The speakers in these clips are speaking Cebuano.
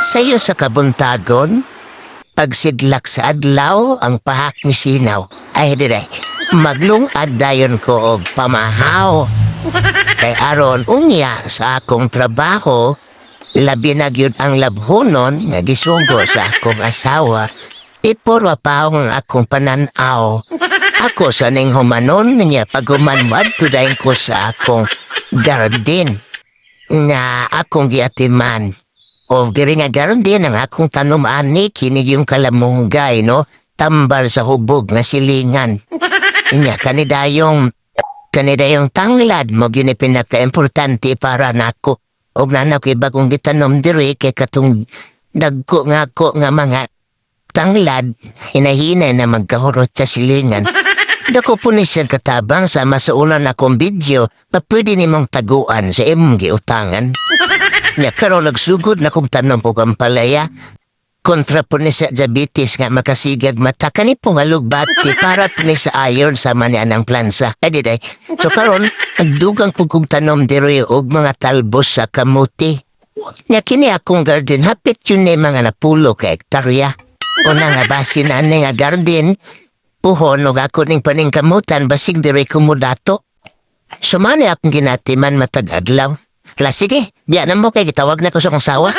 Sayo sa kabuntagon, pagsidlak sa adlaw, ang pahak ni sinaw. Ay, dire, maglungad dayon ko og pamahaw. Kay aron unya sa akong trabaho, labi na gyud ang labhonon nga gisugo sa akong asawa. Before mapahong ang akong pananaw. Ako sa ning humanon niya paghuman moadto dayon ko sa akong garden nga akong giatiman. O diri nga garden ang akong tanom ani kini yung kalamunggay, no, tambal sa hubog nga silingan. Nya kanidayong tanglad mo gini pinaka-importante para nako. Og nana ko bagong gitanom diri kay katong dagko nga ako nga mga tanglad hinahinay na magkahurot sa silingan. Dako po ni siya katabang sama sa ulan akong video pa pwede nimong taguan sa imong giutangan. Nya karon nagsugod na kong tanom og ampalaya. Kontra po ni sa diabetes nga makasigag mata kani pong alugbati para po ni sa iron sa man ang plansa. Ay di day. So karon nagdugang po kong tanom diri og mga talbos sa kamuti. Nya kini akong garden hapit yun ni mga napulo ka hektarya. Una nga basin ani nga garden puhon og ako ning paningkamutan basig diri kumudato. Sumani akong ginatiman matag adlaw. La sige, biya na mo kay gitawag na ko sa akong sawa.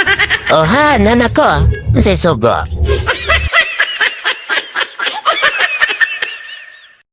Oh ha, nana ko. Unsay sugo?